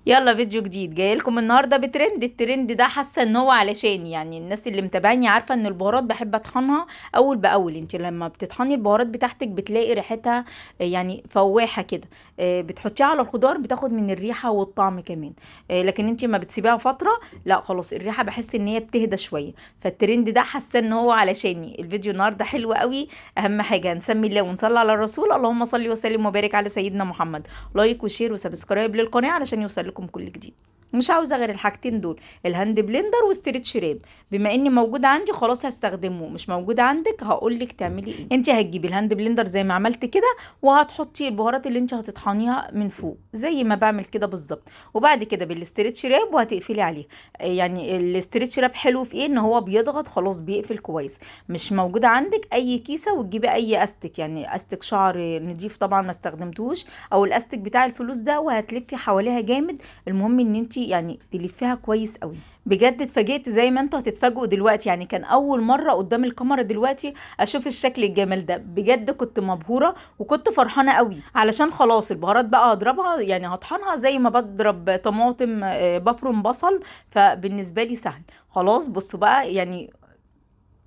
يلا فيديو جديد جاي لكم النهارده بترند. الترند ده حاسه ان هو علشان يعني الناس اللي متابعاني عارفه ان البهارات بحب اطحنها اول باول. انت لما بتطحني البهارات بتاعتك بتلاقي ريحتها يعني فواحه كده، بتحطيها على الخضار بتاخد من الريحة والطعم كمان، لكن انت ما بتسيبيها فترة لا خلاص الريحة بحس ان هي بتهدى شوية. فالترند ده حاسه ان هو علشاني. الفيديو النهارده حلو قوي. اهم حاجة نسمي الله ونصلي على الرسول، اللهم صل وسلم وبارك على سيدنا محمد. like و share و subscribe للقناة علشان يوصل لكم كل جديد. مش عاوزه غير الحاجتين دول، ال hand blender و stretch wrap. بما ان موجود عندي خلاص هستخدمه، مش موجود عندك هقول لك تعملي ايه. انت هتجيبي ال hand blender زي ما عملت كده، وهتحطي البهارات اللي انت هتطحنيها من فوق زي ما بعمل كده بالظبط، وبعد كده بال stretch wrap وهتقفلي عليها. يعني ال stretch wrap حلو في ايه؟ ان هو بيضغط خلاص بيقفل كويس. مش موجود عندك اي كيسه وتجيبي اي استك، يعني استك شعر نضيف طبعا ما استخدمتوش، او الاستك بتاع الفلوس ده، وهتلفي حواليها جامد. المهم ان انت يعني تلفيها كويس قوي. بجد اتفاجئت زي ما انتوا هتتفاجئوا دلوقتي، يعني كان اول مرة قدام الكاميرا دلوقتي اشوف الشكل الجمال ده. بجد كنت مبهوره وكنت فرحانة قوي، علشان خلاص البهارات بقى هضربها، يعني هطحنها زي ما بضرب طماطم، بفرم بصل، فبالنسبه لي سهل خلاص. بصوا بقى يعني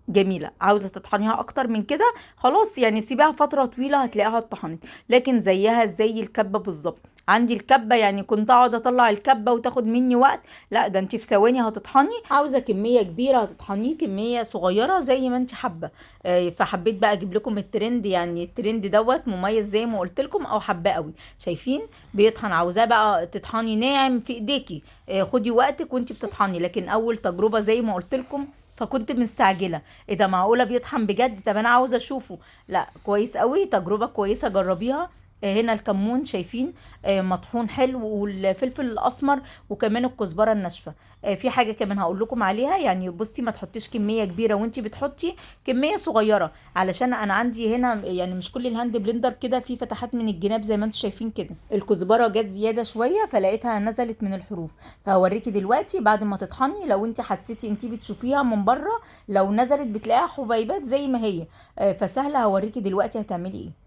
جميلة. عاوزه تطحنيها اكتر من كده خلاص يعني سيبيها فترة طويلة هتلاقيها اتطحنت، لكن زيها زي الكبه بالظبط. عندي الكبه يعني كنت اقعد اطلع الكبه وتاخد مني وقت، لا ده انت في ثواني هتطحني. عاوزه كمية كبيرة هتطحنيه، كمية صغيرة زي ما انت حابة. فحبيت بقى اجيب لكم الترند، يعني الترند دوت مميز زي ما قلت لكم، او حباه قوي. شايفين بيطحن، عاوزاه بقى تطحني ناعم في ايديكي، خدي وقتك وانت بتطحني. لكن اول تجربه زي ما قلت لكم فكنت مستعجلة، ايه ده معقولة بيطحن بجد؟ طب انا عاوزه اشوفه. لا كويس قوي، تجربه كويسة جربيها. هنا الكمون شايفين مطحون حلو، والفلفل الاسمر، وكمان الكزبره الناشفه. في حاجة كمان هقول لكم عليها، يعني بصي ما تحطيش كمية كبيرة وانتي بتحطي كمية صغيرة، علشان انا عندي هنا يعني مش كل ال hand blender كده في فتحات من الجناب زي ما انتم شايفين كده. الكزبره جت زيادة شوية فلقيتها نزلت من الحروف، فهوريكي دلوقتي بعد ما تطحني لو انت حسيتي انتي بتشوفيها من بره لو نزلت بتلاقيها حبيبات زي ما هي، فسهله. هوريكي دلوقتي هتعملي ايه.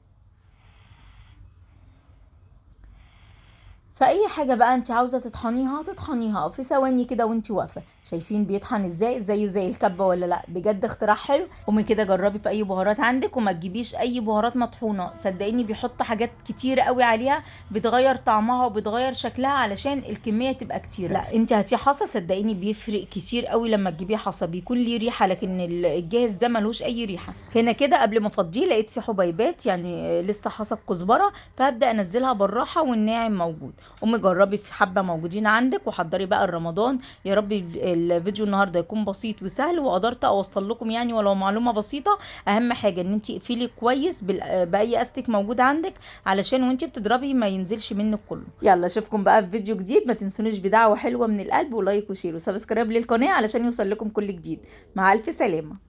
فاي حاجة بقى انت عاوزه تطحنيها تطحنيها في ثواني كده وانت واقفة. شايفين بيطحن ازاي؟ زيه زي الكبه ولا لا؟ بجد اختراع حلو. قومي كده جربي في اي بهارات عندك، وما تجيبيش اي بهارات مطحونه، صدقيني بيحط حاجات كتير قوي عليها بتغير طعمها وبتغير شكلها علشان الكمية تبقى كتيرة. لا انت هاتيه حصى، صدقيني بيفرق كتير قوي لما تجيبيه حصى، بيكون ليه ريحه، لكن الجاهز ده ملوش اي ريحه. هنا كده قبل ما افضيه لقيت فيه حبيبات يعني لسه حصى الكزبره، فهبدا انزلها بالراحة والناعم موجود. قومي جربي في حبه موجودين عندك، وحضري بقى رمضان. يا رب الفيديو النهارده يكون بسيط وسهل وقدرت اوصل لكم يعني ولو معلومة بسيطة. اهم حاجة ان انت اقفلي كويس باي استك موجود عندك، علشان وانت بتضربي ما ينزلش منك كله. يلا اشوفكم بقى في فيديو جديد. ما تنسونيش بدعوة حلوة من القلب، و like و share و subscribe للقناة علشان يوصل لكم كل جديد. مع الف سلامه.